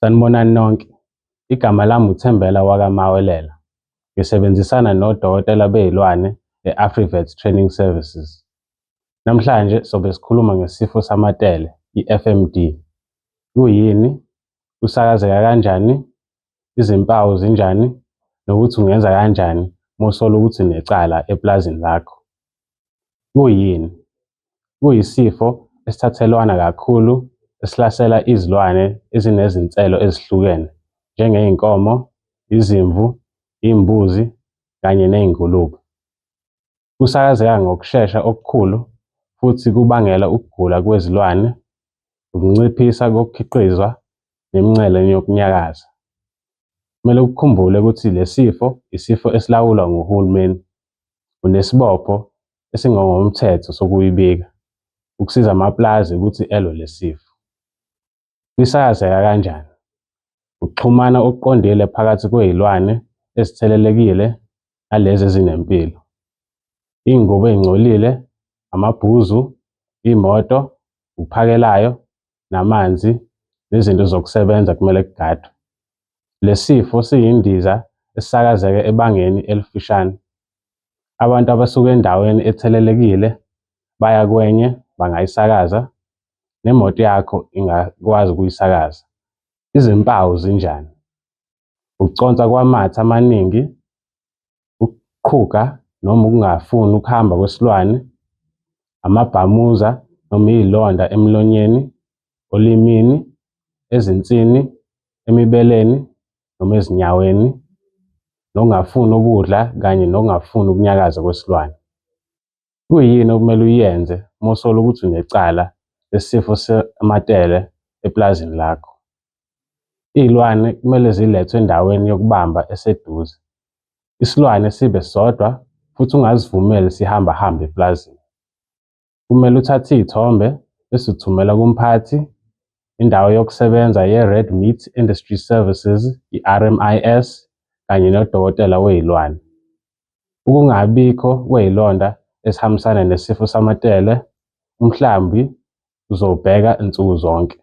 Sanibonani nonke, igama lami uThembela wakaMawelela. Ngisebenzisana nodokotela bey'lwane e-Afrivet Training Services. Namhlanje sobe sikhuluma ngesifo samatele, i-FMD. Kuyini? Kusakazeka kanjani? Izimpawu zinjani? Nokuthi ungenza kanjani uma usola ukuthi unecala epulazini lakho. Kuyini? Kuyisifo esithathelwana kakhulu esihlasela izilwane ezinezinselo ezihlukene njengey'nkomo, izimvu, iy'mbuzi kanye ney'ngulube. Kusakazeka ngokushesha okukhulu futhi kubangela ukugula kwezilwane, ukunciphisa kokukhiqizwa nemincele yokunyakaza. Kumele ukukhumbule ukuthi le sifo isifo esilawulwa nguhulumeni. Unesibopho esingokomthetho sokuyibika ukusiza amapulazi ukuthi elwe le sifo. Lisakazeka kanjani? Ukuxhumana okuqondile phakathi kwey'lwane ezithelelekile nalezi ezinempilo. Iy'ngubo ey'ngcolile, amabhuzu, imoto, ukuphakelayo, namanzi, nezinto zokusebenza kumele kugadwe. Le sifo siyindiza esisakazeke ebangeni elifishane. Abantu abasuka endaweni ethelelekile baya kwenye bangayisakaza, nemoto yakho ingakwazi ukuyisakaza. Izimpawu zinjani? Ukuconsa kwamathe amaningi, ukuqhuga noma ukungafuni ukuhamba kwesilwane, amabhamuza noma iy'londa emlonyeni, olimini, ezinsini, emibeleni noma ezinyaweni, nokungafuni ukudla kanye nokungafuni ukunyakaza kwesilwane. Kuyini okumele uyenze uma usola ukuthi unecala lesifo samatele epulazini lakho? Iy'lwane kumele zilethwe endaweni yokubamba eseduze. Isilwane sibe sodwa futhi ungazivumeli sihambahambe epulazini. Kumele uthathe iy'thombe bese uthumela kumphathi, indawo yokusebenza ye-Red Meat Industry Services, i-RMIS, kanye nodokotela wey'lwane. Ukungabikho kwey'londa esihambisana nesifo samatele, umhlambi uzowubheka nsuku zonke.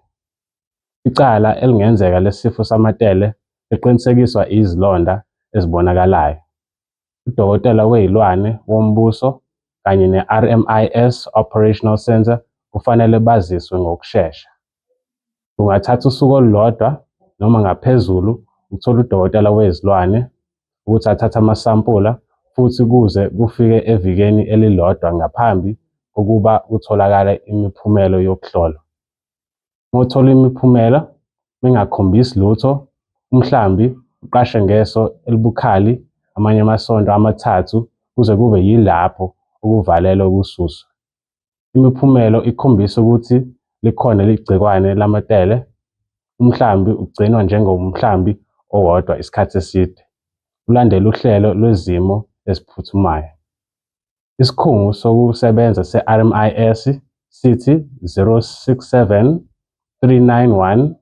Icala elingenzeka lesifo samatele liqinisekiswa izilonda ezibonakalayo. Udokotela wey'lwane wombuso kanye ne-RMIS Operational Centre kufanele baziswe ngokushesha. Kungathatha usuku olulodwa noma ngaphezulu ukuthola udokotela wezilwane ukuthi athathe amasampula futhi kuze kufike evikini elilodwa ngaphambi kokuba kutholakale imiphumela yokuhlolwa. Uma uthola imiphumela mingakhombisi lutho, umhlambi uqashe ngeso elibukhali amanye amasonto amathathu kuze kube yilapho ukuvalelwa kususwa. Imiphumela ikhombisa ukuthi likhona igciwane lamatele, umhlambi ugcinwa njengomhlambi owodwa isikhathi eside, ulandele uhlelo lwezimo eziphuthumayo. Isikhungo sokusebenza se-RMIS sithi 067 391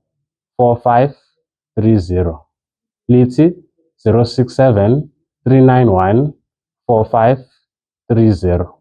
4530 lithi 067 391 4530.